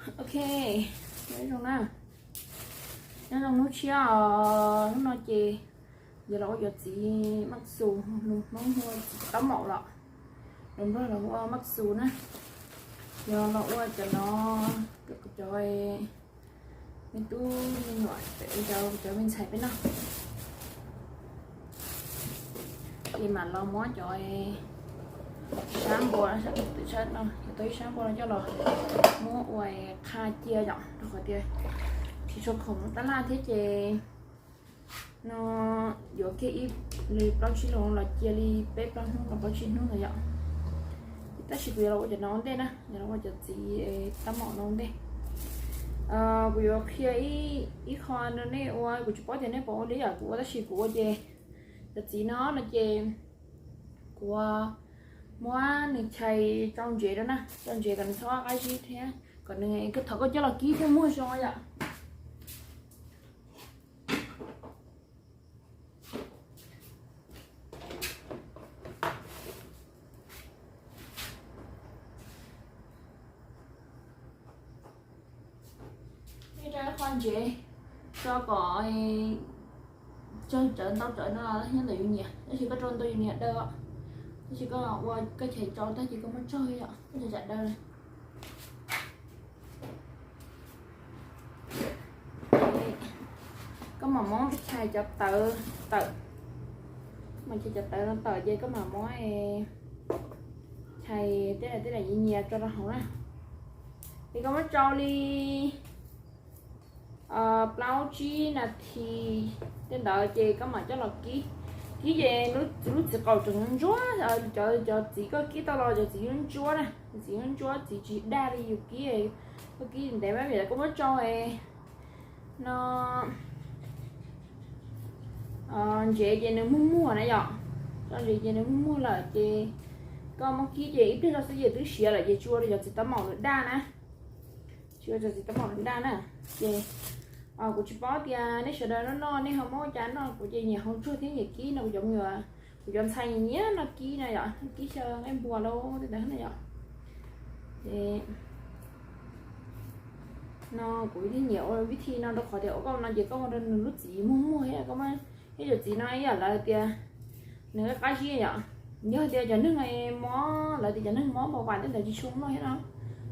Ok, nyob zoo na, nyob zoo hnub tshiab os. Hnub no ces yuav los ua cov txiv maj xus, lus Hmoob hu ua txiv taub maum los, lus Nplog los hu ua maj xus na. Yog los ua cov no rau kuv cov me tub me nyuam, cov me ntxhais peb noj. Ces mam los muab cov sab npua, sab no, tau ib sab npua no coj los muab ua qha cia yom, rau qhov tias tsis tshua khoom tab laj thiab ces no yuav kiag ib li plaub tsib lus los cia li peb plaub hnub los plaub tsib hnub ntawd yom. Tab sis kuv yuav los ua cov no ua ntej na, yuav los ua cov txiv taub maum no ua ntej. Kuv yuav qhia ib qho rau nej ua, kuv tsis paub tias nej puas ua li yam kuv ua, tab sis kuv ua ces cov txiv no no ces kuv muab nws chais tsau ntsev rau na, tsau ntsev kom nws txhob qab zib thiab kom nws, thov koj coj los kib thiaj muag zoo yom. Rau qhov ntsev tso kom tsawg rawv ntau rawv no nyob ntawm yus niam, tab sis koj rau ntau yus niam daw, tab sis koj ua koj chais tsau tag ces koj muab tsawg yom, koj chais tsam daw. Koj mam muab chais cov tawv tawm, mam chais cov tawv no tawm ces koj mam muab chais tej daim tej daim nyias nyias tso rau hauv na. Ces koj muab tsau li plaub tsib nas this tej ntawd ces koj mam coj los kib. Kib ces lub txiv qaum tseem ntsuab, cov txiv koj kib tau los cov txiv ntsuab na, txiv ntsuab txiv tsis daj li yus kib, koj kib ntev mas vim koj muab tsau no ntsev ces nws muag muag na yom, tsau ntsev ces nws muag muag lawm ces koj muab kib ces ib pliag zoj xwb ces twb siav lawm ces tsis ua rau cov txiv taub maum nws daj na. Tsis ua cov txiv taub maum nws daj na. Ces kuv tsis paub tias nej sawv daws noj noj nej ho muab ua cas noj, kuv ces nyiam hau ntsuag thiab nyiam kib no, kuv cov me nyuam, kuv cov ntxhais nyiam noj kib no yom, noj kib xyaw nqaij npua lauj tej ntawd na yom. Ces no kuv thiaj nyiam ua vib thi no rau qhov tias ua koj no ces koj ua rau nws lub txiv muag muag thiab koj muab, thiab cov txiv no ib yam lawv tias nws qab zib yom. Yog tias cov neeg mob, lawv tias cov neeg mob npau vam tej ntawd tsis tshua noj thiab no,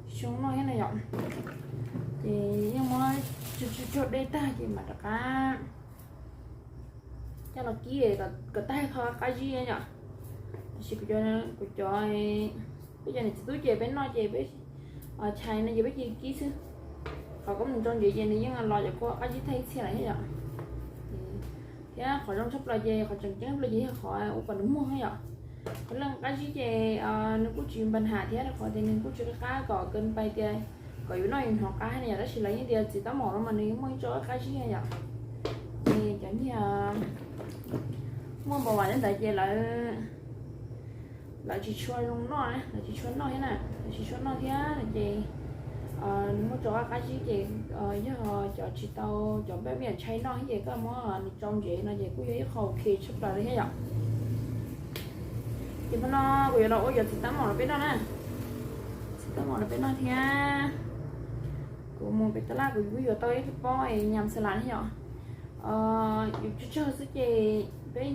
tsis tshua noj thiab no yom. Ces yeej muab tsuag dej tag ces mam rov qab coj los kib kom tag qho qab zib yom. Tab sis kuv cov, peb cov niam txiv tub ces peb noj ces peb chais no ces peb cia kib xwb. Qhov koj mus tsau ntsev ces nws yeej los cov kua qab zib tag ib txhia lawm thiab yom. Thiab qhov zoo tshaj plaws ces qhov tseem ceeb tshaj plaws ces yog qhov ua kom nws muag yom. Qhov leej qab zib ces nws kuj tsis npa ham thiab rau qhov tias nws kuj tsis qab kom kev pais tias kom yus noj yus hnov qab na yom, tab sis lawv yeej tias txiv taub maum no mas nws muaj ib tso qab zib yom. Ces cov niag muaj npau vam tej ntawd ces lawv, lawv tsis tshua zoo noj, lawv tsis tshua noj thiab na, lawv tsis tshua noj thiab ces nws muaj tso qab zib ces yog cov tsis tau, cov npaj me nyuam ntshai noj thiab ces koj muab nws tsau ntsev no ces kuj yog ib qho ok tshaj plaws li thiab yom. Ces hmo no kuv yuav los ua cov txiv taub maum rau peb noj na, txiv taub maum rau peb noj thiab. Kuv mus pem tab laj kuv kuj yuav tau ib pob nyam xas las thiab yom. Yus tsawg tsawg xwb ces peb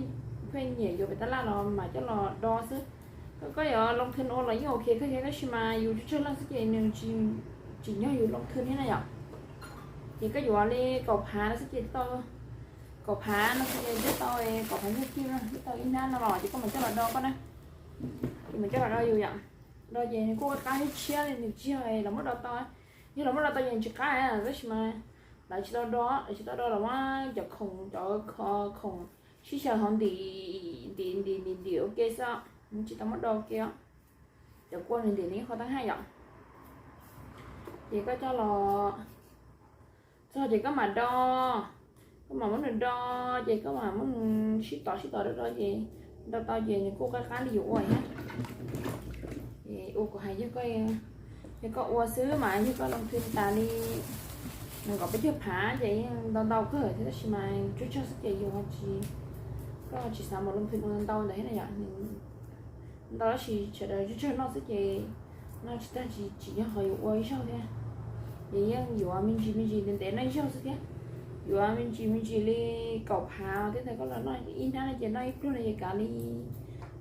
pheej nyiam yuav pem tab laj los mam coj los do xwb. Koj yuav loo thwm ua los yeej ok kawg thiab, tab sis mas yus tsawg tsawg leej xwb ces nws tsis nyog yus loo thwm thiab na yom. Ces koj yuav li kaum phav no xwb ces tau, kaum phav no xwb ces twb tau, kaum phav nyuag kib no twb tau ib hnab no los ces koj mam coj los do koj na. Ces mam coj los do yus yom. Do ces nws kuj qab qab tshiab tshiab li, nws tsis yog los muab do tau. Yog los muab do tau ces nws tsis qab, tab sis mas lawv tsis tau do, lawv tsis tau do los muab cov khoom, cov kho khoom sib xyaw hauv ntim, ntim ntim ntim ntim ua ke xwb, tsis tau muab do ua ke os. Cov kua nws ntim nws ib qho tab haj yom. Ces koj coj los txog ces koj mam do, koj mam muab nws do, ces koj mam muab nws sib tov sib tov do do ces do tau ces nws kuj qab qab li yus ua thiab. Ces ua kuv hais, yog koj ua xwb mas yog koj loo thwm tas li nees nkaum peb caug phav ces yeej ntau ntau kawg thiab, tab sis mas tsawg tsawg xwb ces yus, koj tsis xav mus loo thwm ua ntau ntawd thiab na yom. Ntau tab sis sawv daws tsawg tsawg noj xwb ces noj tsis tag, tsis yog qhov yus ua ib zaug thiab. Ces yeej yuav me ntsis me ntsis ntev ntev noj ib zaug xwb thiab. Yuav me ntsis me ntsis li kaum phav thiab ntawd koj los noj ib hnab no ces noj ib pluag no ces kav li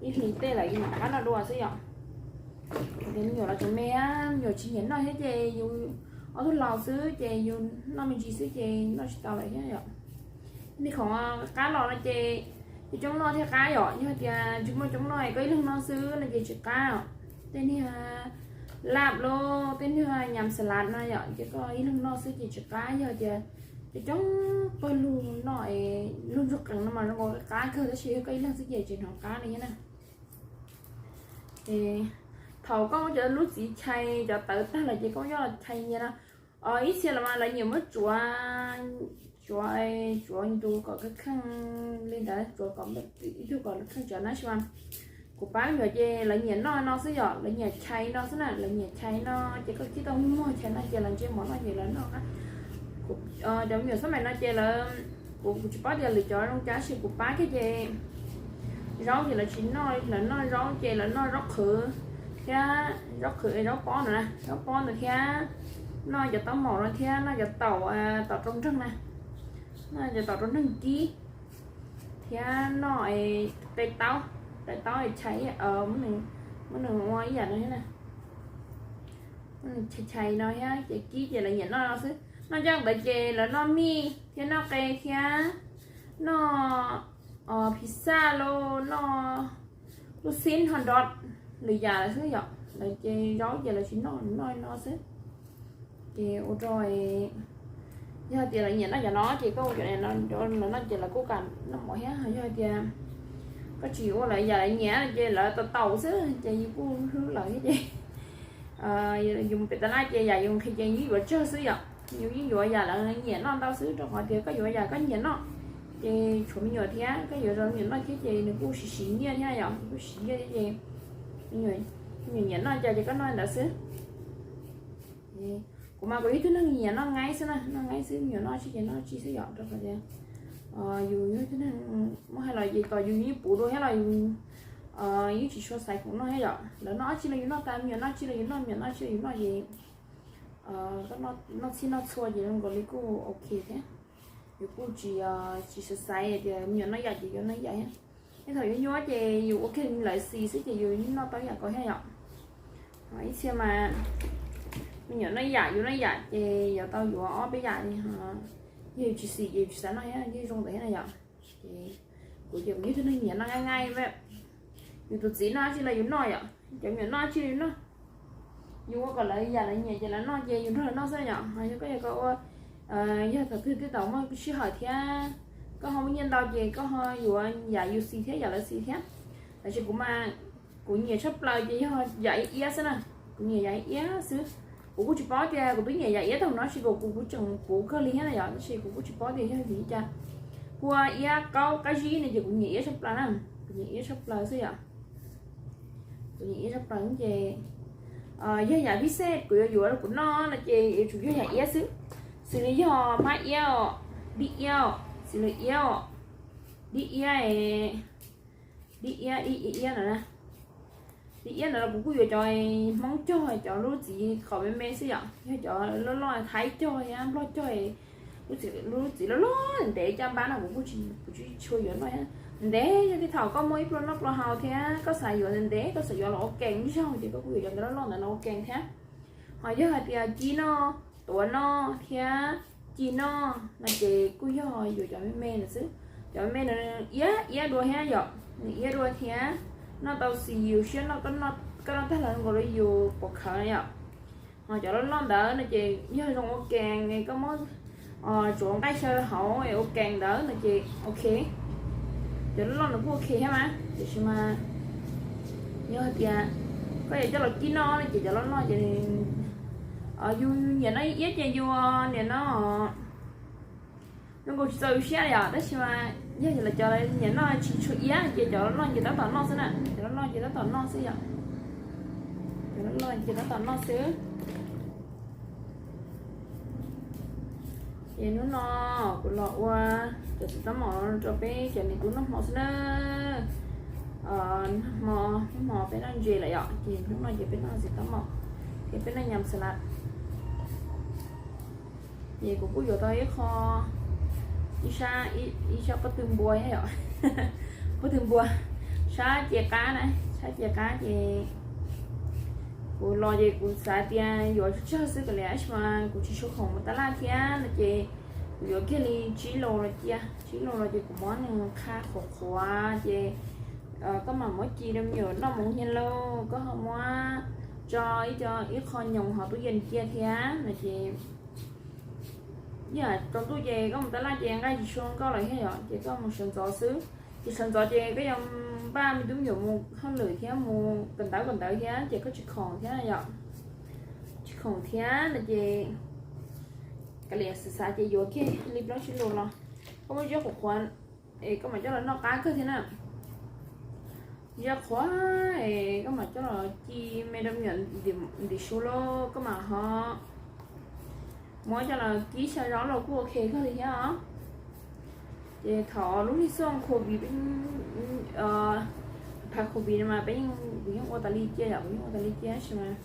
ib hlis tej lawm ces mam rov qab noj dua xwb yom. Ces me nyuam los tseem me, me nyuam tsis nyiam noj thiab ces yus ob tug laus xwb ces yus noj me ntsis xwb ces noj tsis tau lawm thiab yom. Nig khoom qab los no ces coob coob noj thiaj qab yom, yog tias tsis muaj coob noj koj ib leeg noj xwb no ces tsis qab os. Tej niag laj los tej niag nyam xas las no yom ces koj ib leeg noj xwb ces tsis qab, yog tias coob coob pawg lug noj es lub ntsuag qees no mas zoo nkaus qab kawg tab sis yog koj ib leeg xwb ces tsis hnov qab li thiab na. Thaum koj muab cov lub txiv chais cov tawv tag lawm ces koj muab coj los chais nyias no. Ib txhia los mas lawv nyiam muab tsuav, tsuav, tsuav ntu kom kheej kheej li ntawd, tsuav kom ib tug kom kheej tsawv na sis mas kuv pab me nyuam ces lawv nyiam noj no xwb yom, lawv nyiam chais no xwb na, lawv nyiam chais no ces koj kib tau muag chais no ces lawv ntsia mov noj ces lawv noj. Cov me nyuam xab mais no ces lawv, kuv kuv tsis paub tias lwm cov zoo cas sis kuv pab kiag ces zaub ces lawv tsis noj, lawv noj zaub ces lawv noj zaub qhwv thiab zaub qhwv, zaub pob ntawd na, zaub pob ntawd thiab noj cov taub maum no thiab noj cov taum, taum rau nreeg na, noj cov taum rau nreeg kib thiab noj qe taub, qe taub chais, muab nws ua ib yam no thiab na, muab nws chais chais no thiab ces kib ces lawv nyiam noj no xwb. Noj coj ntawd ces lawv noj mij thiab noj qe thiab noj phi xaj los noj lub xib hot dog lwm yam lawm xwb yom, lawv ces zaub ces lawv tsis noj, noj no xwb. Ces ua rau, yog tias lawv nyiam noj cov no ces koj ua cov no rau lawv noj ces lawv kuj kam noj mov thiab. Yog tias koj tsis ua lawv yam lawv nyiam ces lawv tau taum xwb ces yus kuj hlub lawv thiab ces yus mus pem tab laj ces yam yus nqhis ces yus yuav tsawg xwb yom, yus yeej yuav yam lawv nyiam noj ntau xwb rau qhov tias koj yuav yam koj nyiam noj ces tshuav me nyuam thiab koj yuav zoo me nyuam noj thiab ces nws kuj siv siv nyiaj thiab yom, kuj siv nyiaj thiab ces me nyuam nyiam noj cas ces koj noj ntawd xwb. Kuv mas kuv yog ib tug neeg nyiam noj nqaib xwb na, noj nqaib xwb, me nyuam noj tsi ces noj tsi xwb yom, rau qhov tias yus yog ib tug neeg muab hais los ces kom yus yeej puv dua thiab los yus yeej tsis tshua xaiv khoom noj thiab yom. Lawv noj dab tsi los yus noj tas, me nyuam noj tsi los yus noj, me nyuam noj tsi los yus noj ces noj txhij noj txhua ces zoo nkaus li kuj ok thiab. Yus kuj tsis, tsis xaiv xaiv tias me nyuam noj yam ces yuav noj yam thiab. Tej thaum yuav nyuaj ces yus ua kiag lawv xis xwb ces yus noj tau yam ko thiab yom. Ib txhia mas me nyuam noj yam yus noj yam ces yuav tau yuav ob peb yam li, yog yus tsis xis ces yus tsis xav noj thiab, yeej zoo ntawd thiab na yom. Ces kuv ces kuv yog ib tug neeg nyiam noj nqaij nqaij, yus tus txiv noj dab tsi los yus noj yom, cov me nyuam noj dab tsi los yus noj. Yus ua kom lawv yam lawv nyiam ces lawv noj ces yus nrog lawv noj xwb yom. Yog koj yog koj ua, yog thaum twg twb tau muaj sij hawm thiab koj ho muaj nyiaj ntau ces koj ho yuav yam yus xis thiab yam lawv xis thiab. Tab sis kuv mas kuv nyiam tshaj plaws ces yog yam iab xwb na, kuv nyiam yam iab xwb. Kuv kuj tsis paub tias kuv twb nyiam yam iab thaum no sis kuv kuv tseem puv kawg li thiab na yom, tab sis kuv kuj tsis paub tias yog vim li cas. Kua iab qaub qab zib no ces kuv nyiam iab tshaj plaws na, kuv nyiam iab tshaj plaws xwb yom. Kuv nyiam iab tshaj plaws ces yog yam vij xej kuv yuav yuav rau kuv noj no ces yuav tsum yog yam iab xwb. Xws li yog hmab iab os, dib iab os, xws li iab os, dib iab, dib iab, dib iab no na. Dib iab no los kuv kuj yuav cov Hmoob cog, cov lub txiv qhov me me xwb yom, yog cov loj loj Thaib cog thiab Nplog cog, lub txiv loj loj ntev caj npab no kuv kuj tsis, kuv tsis tshua yuav noj thiab. Ntev yog tej thaum koj muaj ib pluag noj pluag haus thiab koj xav yuav ntev ntev, koj xav yuav los ua kees ib zaug ces koj kuj yuav cov ntawd loj loj ntawd no ua kees thiab. Ho yog hais tias ci noj, tuav noj thiab ci noj no ces kuj yog yuav cov me me ntawd xwb. Cov me me ntawd iab iab dua thiab yom, nws iab dua thiab noj tau xis, yus siab noj, koj noj tag los zoo nkaus li yus pom khawv yom. Ho cov loj loj ntawd no ces yog zoo ua kees, koj muab tsuav nqaij xyaw hauv ua kees ntawd no ces ok. Cov loj loj ntawd kuj ok thiab mas, tiam sis mas yog hais tias koj yuav coj los kib noj no ces cov loj loj ces yus nyiam noj iab ces yus nyiam noj, zoo nkaus tsis txaus yus siab yom, tab sis mas yog lawv cov nyiam noj tsis tshua iab ces cov loj loj ces tab tom noj xwb na, cov loj loj ces tab tom noj xwb yom, cov loj loj ces tab tom noj xwb. Ces hnub no kuv los ua cov txiv tab maum rau peb cov niam tub noj hmo xwb na. Noj hmo, hnub hmo peb noj ntses lawm yom, ces hnub no ces peb noj txiv tab maum thiab peb noj nyam xas las. Ces kuv kuj yuav tau ib qho, ib sab, ib sab pob tw npua thiab yom. Pob tw npua, sab ce qab na, sab ce qab ces kuv los ces kuv xav tias yuav tsawg tsawg xwb kav liam, tab sis mas kuv tsis tshua khoom mus tab laj thiab no ces kuv yuav kiag li tsib lo los cia, tsib lo los ces kuv muab nws qha qhuav qhuav ces koj mam muab ci rau me nyuam noj mus nyiaj lauj, koj ho muab tso ib co, ib qho nyoos hauv tub yees cia thiab no ces yam tsaus ntuj ces koj mus tab laj ces nqaij tsis tshua zoo nkauj lawm thiab yom, ces koj mus sawv ntxov xwb. Ces sawv ntxov ces koj yuav npaj me tub me nyuam mus hauj lwm thiab mus kawm ntawv kawm ntawv thiab ces koj tsis khoom thiab yom. Tsis khoom thiab no ces kav liam, xav xav ces yuav kiag li plaub tsib lo los koj muab ziab qhuav qhuav es koj mam coj los noj qab kawg thiab na. Ziab qhuav es koj mam coj los ci me rau me nyuam ntim su lauj, koj mam ho muab coj los kib xyaw zaub los kuj ok kawg li thiab os. Ces thaum lub hli xoj covid, phav covid no mas peb yeej, kuv yeej ua tas li cia yom, kuv yeej ua tas li cia tab sis mas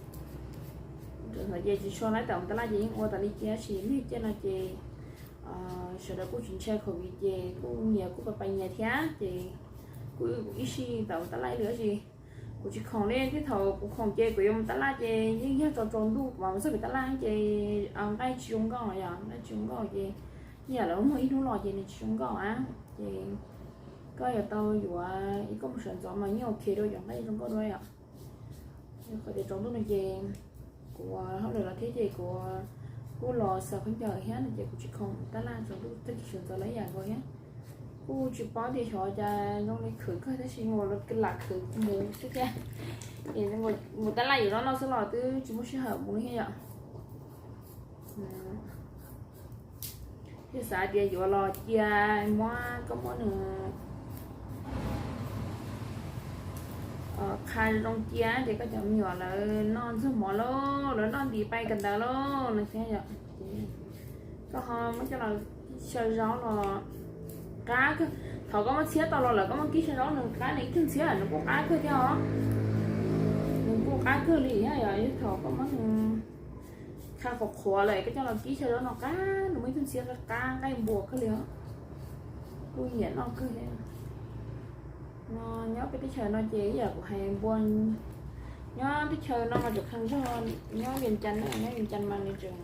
thaum ntawd ces tsis tshua laib tawm mus tab laj ces yeej ua tas li cia tab sis lub hli ciaj no ces sawv daws kuj tsis ntshai covid ces kuj nyias kuj pais pais nyias thiab ces kuj ib sij tawm mus tab laj ib lwm tab sis kuv tsis khoom li, thiab thaum kuv khoom ces kuv yuav mus tab laj ces yeej yog tsaus tsaus ntuj kuv mam mus txog pem tab laj ces nqaij tsis zoo nkauj yom, nqaij tsis zoo nkauj ces yeej yam lawv muag ib hnub los ces nws tsis zoo nkauj a. Ces koj yuav tau yuav ib koj mus sawv ntxov mas yeej ok dua, cov nqaij zoo nkauj dua yom. Qhov tias tsaus ntuj no ces kuv hauj lwm los thiab ces kuv kuj los xaws khaub ncaws thiab no ces kuv tsis khoom tab laj tsaus ntuj, tag kis sawv ntxov los ib yam nkaus thiab. Kuj tsis paub tias xyov cas zoo li khwv kawg tab sis mus lam khwv mus xwb thiab. Mus tab laj yuav noj noj xwb los twb tsis muaj sij hawm mus li thiab yom. Yog xav tias yuav los cia, muab, koj muab nws qha zoo cia ces koj cov me nyuam lawv noj ntxuag mov lauj, lawv noj ntim pais kawm ntawv lauj no thiab yom. Koj ho muab coj los xyaw zaub los qab kawg. Thaum koj muab txhiab tau los lawm koj muab kib xyaw zaub nws qab, nws ib tug txhiab nws kuj qab kawg thiab os. Nws kuj qab kawg li thiab yom, yog thaum koj muab nws qha qhuav qhuav lawm koj coj los kib xyaw zaub no qab, nws muaj ib tug txhiab qab qab nqaij npua kawg li os. Kuj nyiam noj kawg thiab. No nyob peb teb chaws no ces ib yam kuv hais npua, nyob teb chaws no mas tseem qhia zog, nyob Vias Cas na, nyob Vias Cas mas nws tseem,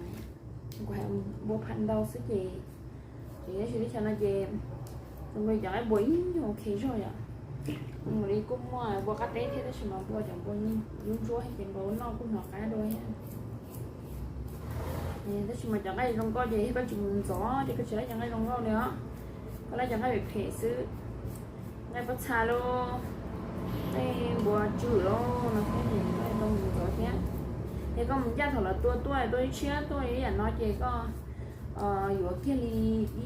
kuv hais npua pha ntau xwb ces, ces nyob teb chaws no ces zoo li cov nqaij npua ib nyuag ok zog yom. Zoo li kuj muaj npua qab teb thiab tab sis mas npua cov npua ntsuab ntsuab ces npua noj kuj hnov qab dua thiab. Tab sis mas cov nqaij zoo nkauj ces yog koj tsis mus ntxov ces koj tsis laib cov nqaij zoo nkauj li os. Koj laib cov nqaij phem phem xwb, nqaij pob txha lauj, nqaij npua tswm lauj no thiab ces koj tau mus ntxov thiab. Yog koj mus ncaj thaum lawv tua tuaj, tua ib tshiab tuaj ib yam no ces koj yuav kiag li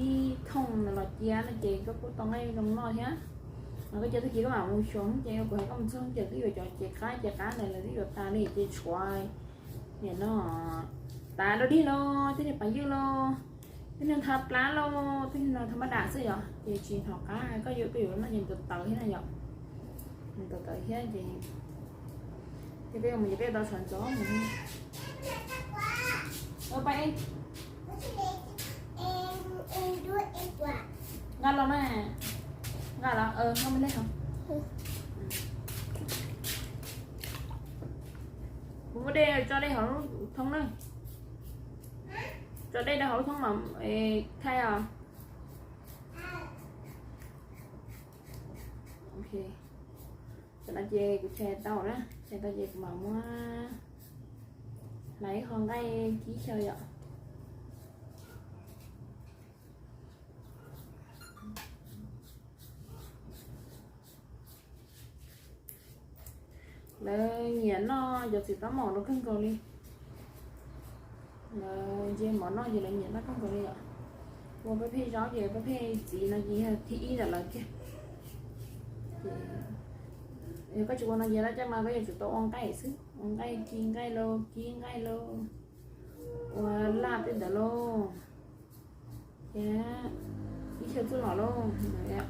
ib thooj los cia no ces koj kuj tau nqaij zoo noj thiab. Koj cia tag kis koj mam mus xyuas ces kuv hais koj mus txog ces twb yuav cov ces qab ces qab ntawd lawv twb yuav tas li ces tshuav niam no tas dog dig lauj, tej niag pas ywj lauj, tej niag thab plab lauj, tej niag no thab mab dam xwb yom, ces tsis hnov qab. Koj yuav, koj yuav noj ces tawv tawv thiab na yom, tawv tawv thiab ces, ces koj yuav mus ces koj yuav tau sawv ntxov mus. Nqa los mas, nqa los, nqa mus dej hov. Kuv muab dej, tso dej hauv lub thoob na. Tso dej rau hauv lub thoob mas thaij os. Tam no ces kuv chais tau na, chais tau ces kuv mam muab hlais ib qho nqaij kib xyaw yom. Lawv nyiam noj cov txiv tab maum no kawg nkaus li. Lawv ntshe mov noj ces lawv nyiam noj kawg nkaus li os. Ua pab pheej zaub ces pab pheej txiv no ces yog thib ib ntawm lawv kiag. Yog koj tsis ua no ces laj caj mas koj yuav tsum tau ua nqaij xwb, ua nqaij, ci nqaij lauj, kib nqaij lauj, ua laj tej ntawd lauj. Ces ib xyaw txuj lom lauj.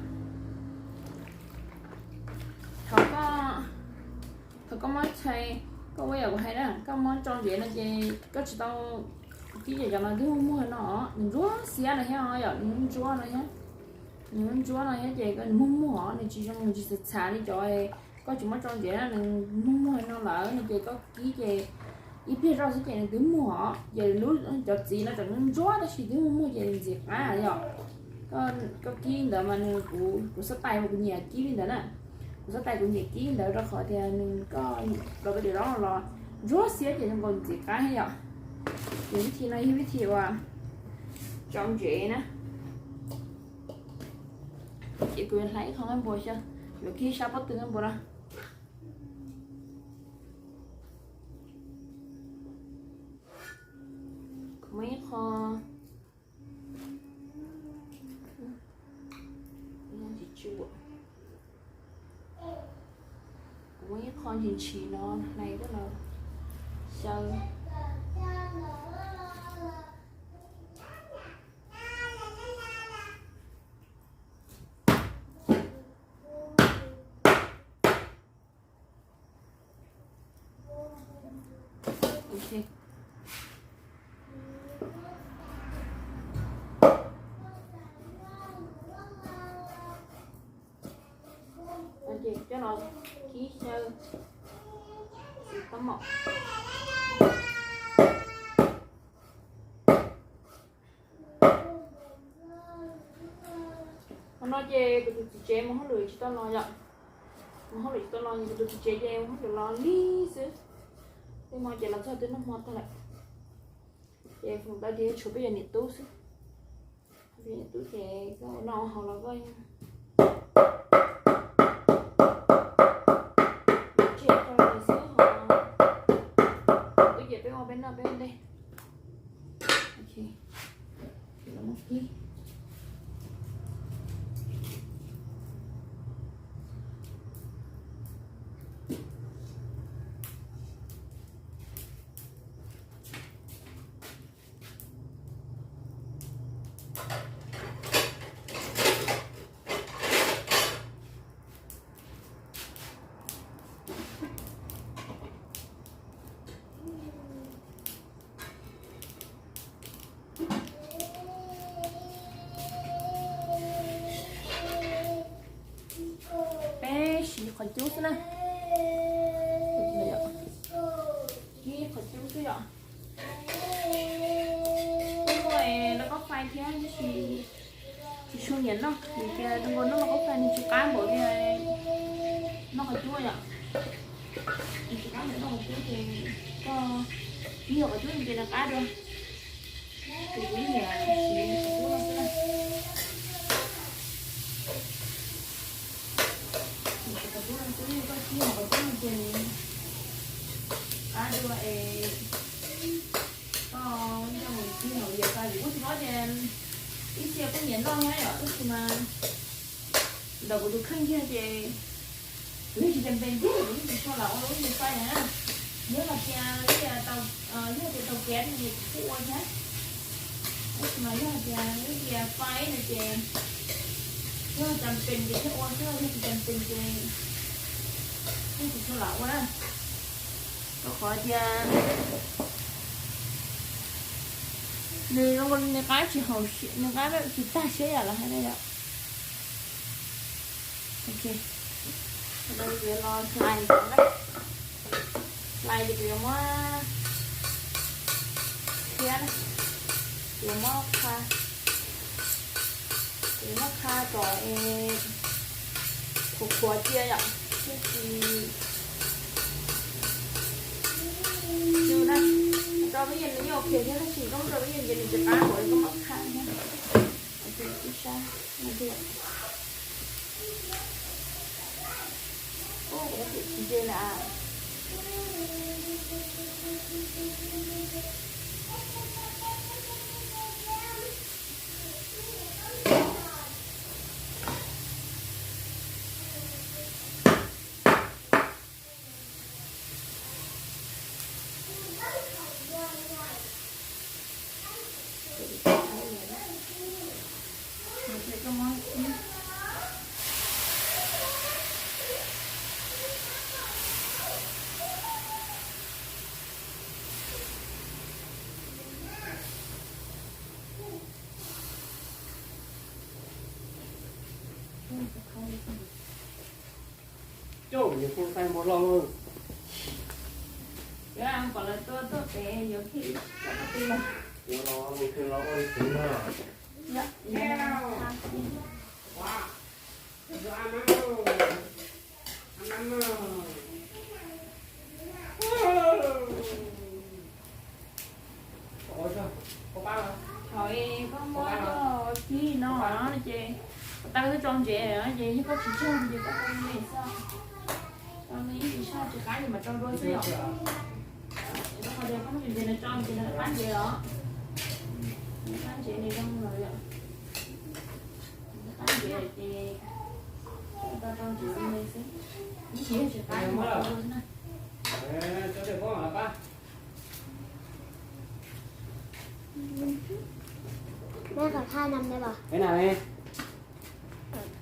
Thaum koj, thaum koj muab tshais, koj ua yam kuv hais na, koj muab tso ntev no ces koj tsis tau Kib ces cov no twb muag muag no, nws ntsuab xiab no thiab yom, nws ntsuab no thiab. Nws ntsuab no thiab ces nws muag muag os, nws tsis zoo, nws tsis txhav txhav li cov koj tsis muab tsau ntsev na, nws muag muag no lawm no ces koj kib ces ib pliag zoj xwb ces nws twb muag os. Ces lub cov txiv no tseem ntsuab tab sis twb muag muag ces ntxim qab yom. Koj kib ntawd mas nws, kuv, kuv xab tais mas kuv nyiam kib li ntawd na. Kuv xab tais kuv nyiam kib li ntawd rau qhov tias nws, koj los koj cov zaub los ntsuab xiab ces zoo nkaus ntxim qab thiab yom. Ces vib thi no yog vib thi uas tsau ntsev na. Ces kuv yuav hlais ib qho nqaij npua xyaw, yuav kib sab pob tw nqaij npua no. Kuv muab ib qho, kuv muab ib qho ntshis ntshis no hlais coj los xyaw. Ces coj los kib xyaw. Qhov no ces kuv tus txiv tsev mus hauj lwm tsis tau los yom. Mus hauj lwm tsis tau los, kuv tus txiv tsev ces mus hauj lwm los lig xwb. Tej hmo ces los txog twb noj hmo tag lawm. Ces foom tau ces tshuav peb cov niam tub xwb. Peb cov niam tub ces koj ua noj ua haus los koj yeej tseg rau xwb ho. Tub ces peb ua peb noj peb ua ntej. Peb siv qhov cub xwb na. Siv qhov cub xwb yom. Kuj muaj laj kab fais thiab tab sis tsis tshua nyiam noj, vim tias zoo nkaus noj laj kab fais nws tsis qab npaum li noj qhov cub yom. Nws tsis qab npaum noj qhov cub ces koj, yog qhov cub ces nws qab dua. Ces kuv nyiam siv qhov cub no xwb na. Siv qhov cub no xwb, koj siv qhov cub no ces nws qab dua es koj coj mus kib hauv liaj kab. Kuv tsis paub tias ib txhia kuj nyiam noj thiab yom, tab sis mas ntawm kuv tus kheej kiag ces kuv yeej tsis cam pees thiab, kuv yeej tsis tshua lam ua lub liaj kab na. Yog hais tias, yog hais tias tau kev no ces kuv kuj ua thiab. Tab sis mas yog hais tias lub liaj kab no ces yog cam pees ces thiaj ua xwb, yog tsis cam pees ces yeej tsis tshua lam ua na. Rau qhov tias nws zoo nkaus li nws qab tsis haum, nws qab tsis tag siab yam lawv hais na yom. Ok, kuv yuav los hlais, hlais ces kuv yuav muab thiab, kuv yuav muab qha, kuv yuav muab qha kom es qhuav qhuav cia yom, thiaj tsis cw na. Rau peb yeej nws yeej ok thiab, tab sis koj muab rau peb yeej ces nws tsis qab npaum li koj muab qha thiab. Ok, ib sab no thiab. Ub, kuv twb tsis ntse lawm as. Yus pheej qaij npua loj lawm. Yuav kom lawv tua tuaj pem yuav khi ib co paj ti los. Yuav los mus khi los ua li xwb na. Thaum koj muab tuaj khi no ces koj tau twb tso ntsev ces yog koj tsis tsog ces koj tau me xwb. Tso me ib ntsis soj tsis qab ces mam tso dua xwb yom. Ces koj qhov tias koj muab ntsev no tso ces nws qab ntsev os. Nws qab ntsev nws zoo lawm yom. Nws qab ntsev lawm ces koj tau tso ntsev me xwb. Ib ntsis yog tsis qab ces mam tso dua xwb na. Neb qhov thaj no neb los? Neb na,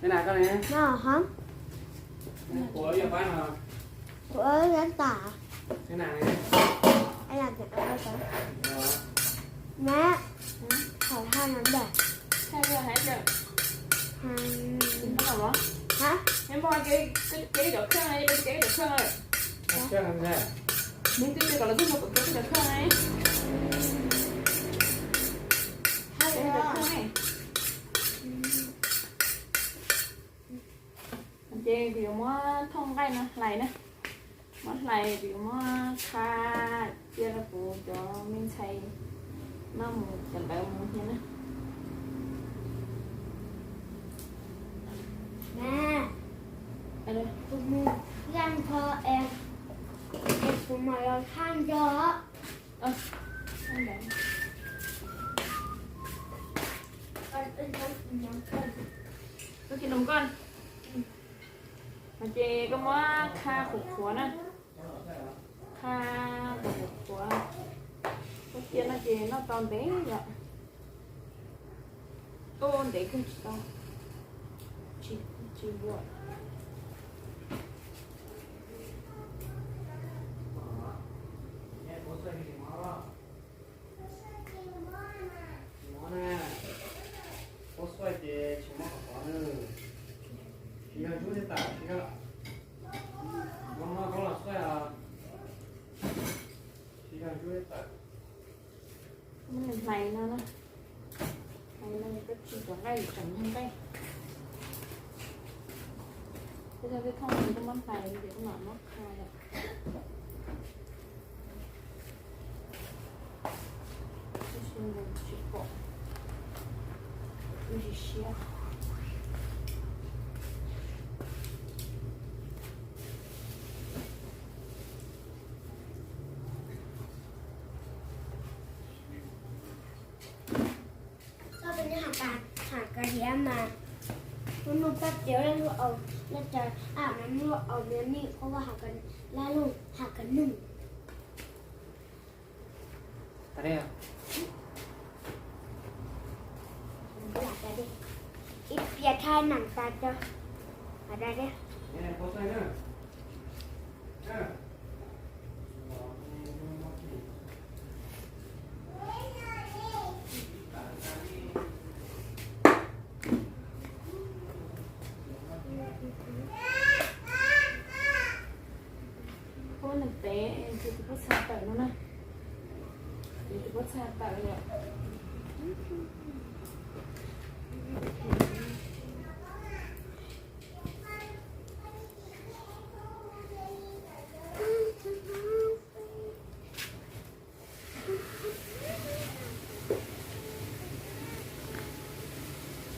neb na koj ne? No hov. Kuv ua nyob tas. Neb na ne? Neb qhov thaj no neb. Hov. Hov. Neb twb tias kom lawv tuaj mus kom tuaj cov kheej ne. Cov kheej ne. Ces kuv yuav muab thooj nqaij no hlais na. Muab hlais kuv yuav muab qha cia rau kuv cov me ntxhais noj mus cov ntawd mus thiab na. Kuv mus yaj nrho es kuv mam los thaj nrog. Koj cia noo koj. Ces koj muab qha qhuav qhuav na. Qha qhuav qhuav. Koj cia no ces noj tau ntev yom. Tuaj ua ntev kawg tsis tau, tsis npuam. Tsis mob na, pob xuaij ces tsis mob qhov qhov na. Tsis yog ntsuab thiab tas tsis yog, mob mob koj los xuaij os. Tsis yog ntsuab thiab tas. Muab nws hlais no na, hlais no koj tsis cov nqaij tseem yog nqaij. Koj coj tej thooj no koj muab hlais ces koj mam muab qha yom. Tab sis nws tsis pom, nws tsis siab. Koj peb nyob hauv kas, hauv kas diav mas muaj muaj paj tiav laj luj aus, laj cas a mas muaj aus me me qhuav vaj hauv kas, laj luj hauv kas nug. Ib pias thaj nees tas tso. Ua nws pem ces tus pob txha tawm no na. Ces tus pob txha tawm lawm.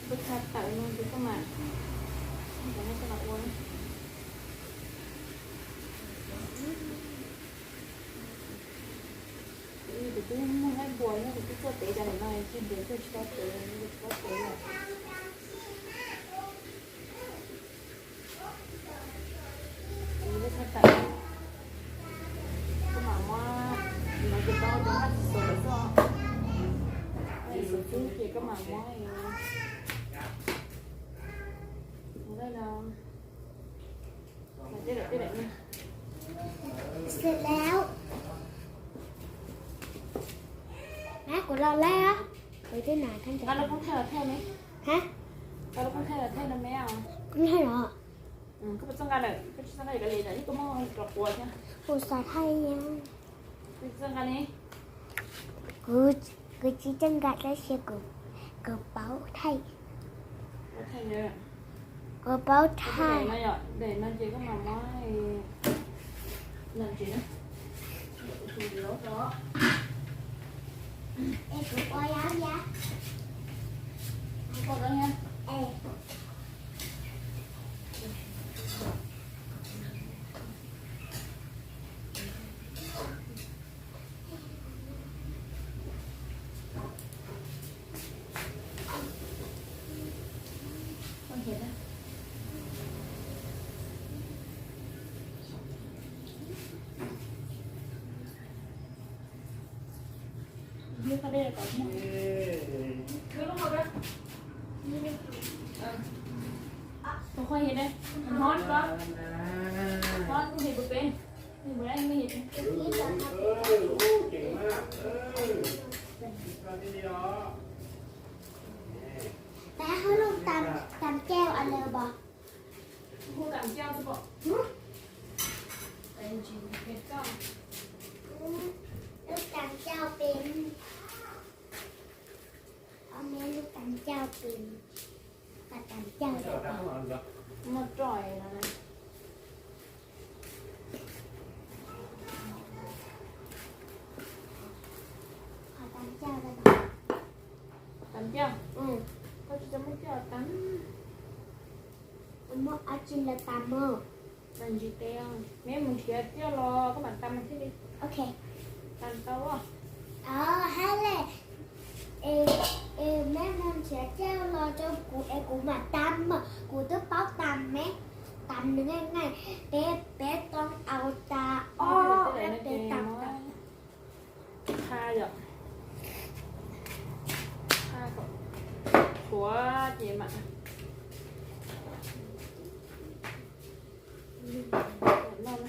Pob txha tawm no ces koj mam, koj mam ua. Kuv twb muaj nqaij npua thiab, kuv twb txawj tev cov ntawm no, tsis ntev kawg tsis tau tev, tsis tau tev lawm. Pob txha tawm, koj mam muab, no ces tau cov nqaij xov lawm xwb. Nqaij xov xwb ces koj mam muab, muab nqaij no. Xiv lawm. Má, kuv los lawm. Kuv twb hnav khab ncaws. Koj lub koob thaij los thaij ne. Hab? Koj lub koob thaij los thaij no me os. Koob thaij los. Koj puas txawj nqa lawm? Koj tsis txawj nqa, koj li ib tug muab rau kuv thiab. Kuv xav thaij. Koj tsis txawj nqa li? Kuv tsis txawj nqa tab sis kuv paub thaij. Kuv paub thaij. Daim no ces koj mam muab, es kuv ua yau ya. Peb hu lub tam cau a lawm pom. Hu tam cau pom. Lub tam cau pem. Ob me lub tam cau pem. Tam cau pem. Muaj roj no. Qhov tam cau. Tam cau. Koj tsis tau muab coj tam. Muab dab tsi los tam os? Tam ntsis tes, neb mus nrhiav coj los koj mam tam thiaj li. Ok. Tam tau. Hab le, es neb mus nrhiav coj los rau kuv es kuv mam tam. Kuv twb paub tam me, tam nws nqaij nqaij, peb, peb tau au tas ob, peb tam tas. Qha yom, qha kom tshuav ces mam noj.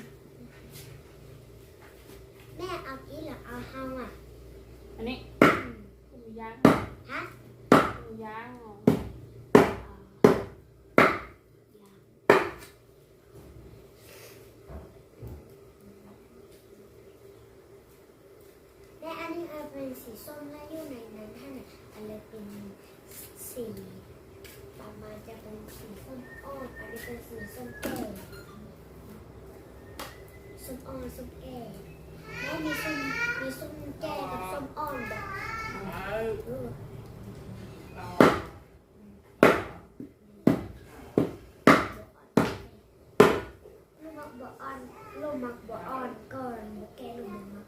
Mej au ib los au hau a? Mus yaav, mus yaav. Neb a neeg a pees xim xom na yug na na na na a lawv pees xim, pam mas cas pees xim xom oj, pam li pees xim xom ej, xom oj xom ej, neb mi xom, mi xom caj xom oj ntawd. Lub mab npua o, lub mab npua o koj npua ke lub mab.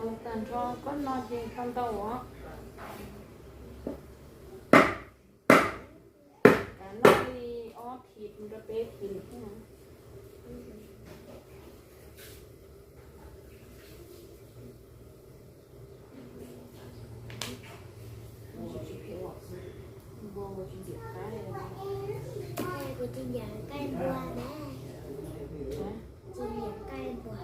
Ua tag nrho koj no ces tau ntau os. Kav noj li ob thib mus rau peb thib lawm thiab. Kuv tsis nyiam nqaij npua na. Tsis nyiam nqaij npua.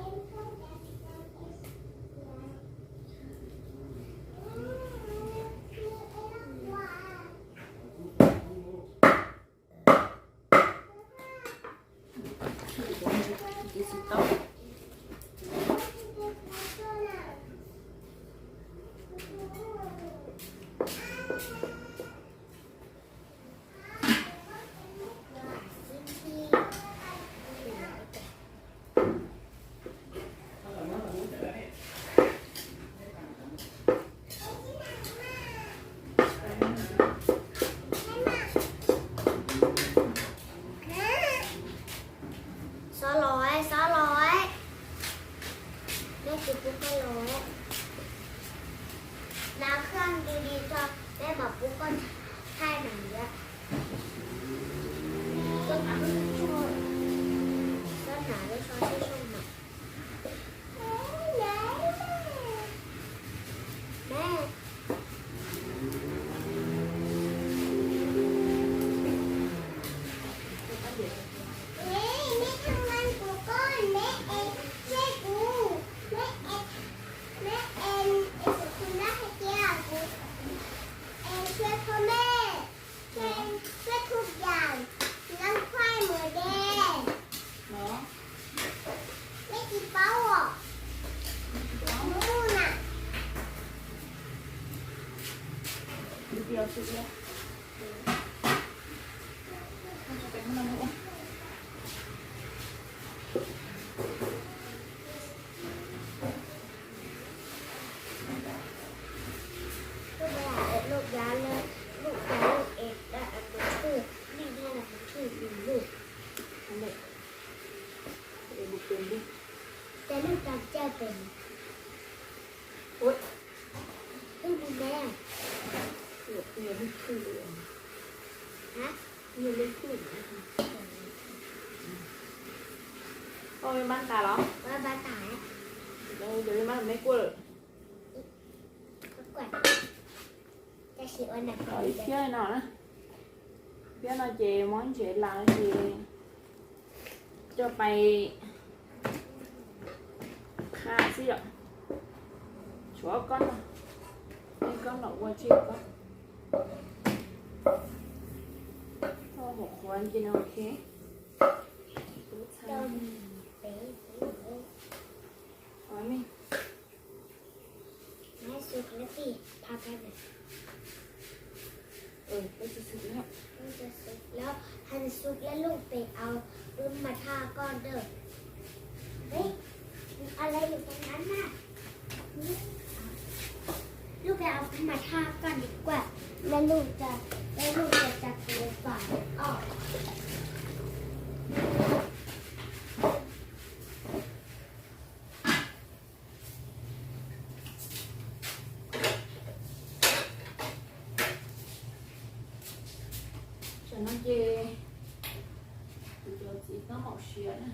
Xob los, xob los. Neb tsis pub koj los. Nab khaj di di tso, neb mam pub koj thaij na yom. Xob hnav lub so sib soo mas. Ôi, bán tài lắm. Ôi, bán mấy cuộn lận. Ib phiab no na. Phiab no ces muab ntsev las ces coj pais qha xwb yom. Tshuav kob no, kob no ua tseg kob. Txhob hauv qhuav nce no, ok. Ua me. Nó xụt lawm, peb xụt lawm. Nó xụt lawm, hais xụt lawm, lub pem au, lub mas thaj koj ntawd. Ê, a le lub pem na. Lub pem au, lub mas thaj koj ntawd kuaj, lub, lub, lub, lub, lub, lub. Tam no ces kuv cov txiv tob maum siav na.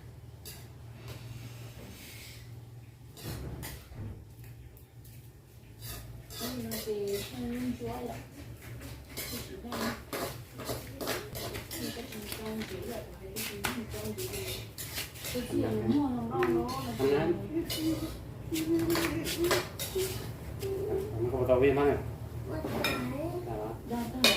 Tab sis no ces ntsuab yom, tsis daj, tsis tau ntsev lawm, kuv hais tias tsis tau ntsev li. Tus txiv muag no no no. Daj tag.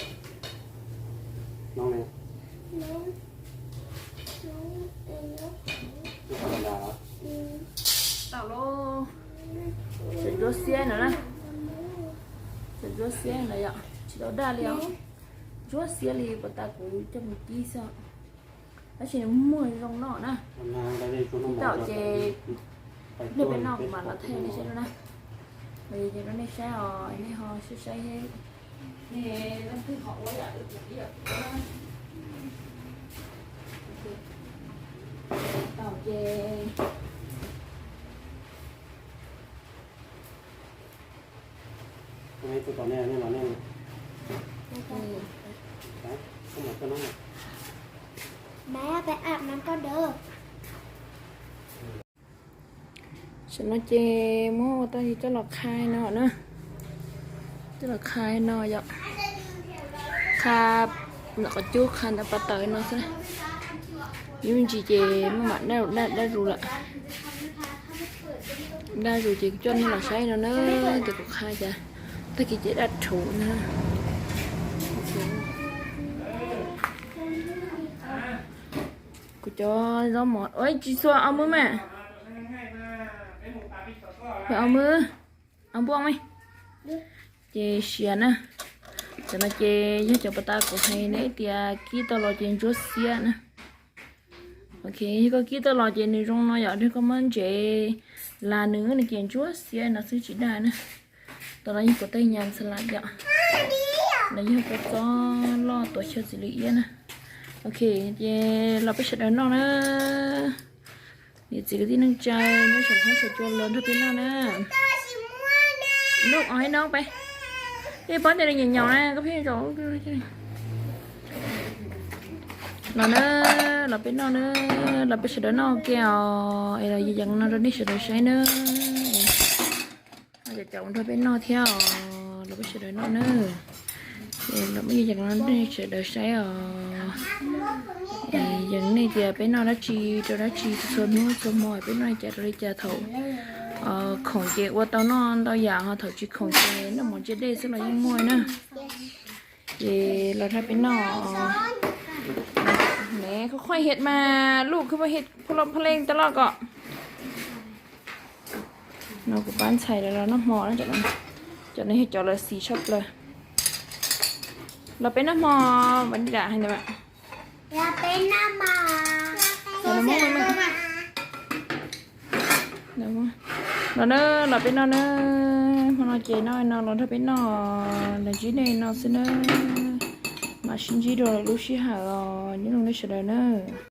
Tau lauj. Tseem ntsuab xiab no na. Tseem ntsuab xiab no yom, tsis tau daj li os. Ntsuab xiab li puas tas kuv coj mus kib xwb. Tab sis nws muag zoo no na. Kib tau ces hnub peb noj kuv mam los thaij nej saib na. Los yog ces rau nej saib os, nej ho saib saib. Nej leej twg ho ua yam wb ib yam kuv na. Tau ces Má, peb app nắm con được. Tam no ces muab ua tau yus coj los qha no na. Coj los qha no yom. Qha ntawm qhov cub, qha ntawm pas tawv no xwb. Yus me ntsis ces maj mam daj, daj zus lawm. Daj zus ces kuv coj nej los saib no na, ces kuv qha cas tag kis ces daj rhuv na. Kuv cov zaub mov, ua tsis txhua, au muab mas. Au muab, au npuaj mas. Ces siav na. Cov no ces yog cov pas tas kuv hais nej tias kib tau los ces ntsuab xiab na. Ok, yog koj kib tau los ces nws zoo no yom, yog koj muab ntsev las nws, nws ces ntsuab xiab no xwb tsis daj na. Tam no yog kuv tej nyas xas las yom. No yog kua txob loj tuav xyaw txiv lws iab na. Ok, ces los peb sawv daws noj na. Niam txiv kwv tij neej tsa nyob saum huab saum cua los nrog peb noj na. Lub os ib no peb, peb pab tias nws nyaum nyaum na, koj pheej zaum. Los na, los peb noj na, los peb sawv daws noj ua ke os, es los yees no rau nej sawv daws saib na. Cov cov nrog peb noj thiab os, los peb sawv daws noj na. Los peb yees no rau nej sawv daws saib os. Yees nej tias peb noj dab tsi rau dab tsi, txhua hnub txhua hmo peb noj li cas rau li cas, thaum khoom ces ua tau noj ntau yam, ho thaum tsis khoom ces noj mov ntsia dej xwb los yeej muaj na. Ces los nrog peb noj. Neb koj khuaj hiam mas, lub khuj hiam pha leej tas loj kom. No kuv pab ntxhais lawv los noj hmo na, cov no yog cov lawv xis tshaj plaws. Los peb noj hmo, los na, los peb noj na. Hmo no ces noj no los nrog peb noj, los ntsib nej no xwb na. Mam sib ntsib dua lwm lub sij hawm os, nyob zoo nej sawv daws na.